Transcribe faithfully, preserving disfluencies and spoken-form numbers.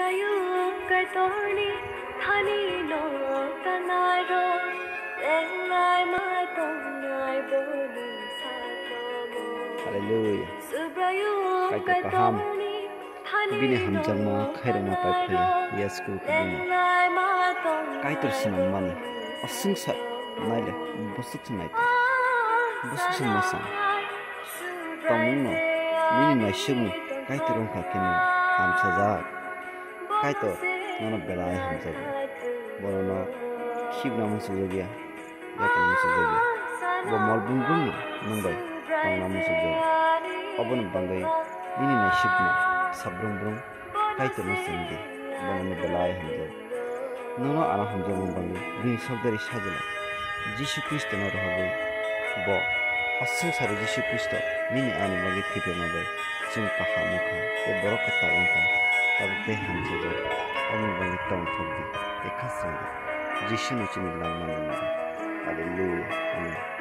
Ayuk Kaitorni thani no tanai ro, lenglai ma tongnai boni sakomo. Hallelujah. Subraiyung Kaitor kaham. Kaitorni thani Bini no hamjakma khairokma pai phaiya, tanai ro, yes, kuk bini. Lenglai ma tongnai Kaitor sinam mani, boni o swngchar naile, bwswk se naithok, bwswk se mwsang. Tongmungno nini naisukmung Kaitor wngkha khe nwng hamsajak. Kaitor nono belai hamjago. Bono no khibna muchukjak ya, yakna muchukjak ya. Bo mol brum brumno nwng bai tongna muchukjago. Oboni bagwi nini naisukmung sabrum brum Kaitorno seng di, bono belai hamjak. Nono ano hamjakmung bagwi bini sokjari sajla Jisu Khristono rohorwi bo o swngcharo Jisu Khristo nini ani bagwi thwiprwma bai chwng kaham wngkha tei borok kwtal wngkha, tabuk tei hamsajak. Aboni bagwi tongthok di tei khasrang di. Jisuni chini langmani mungwi. Hallelujah. Amen.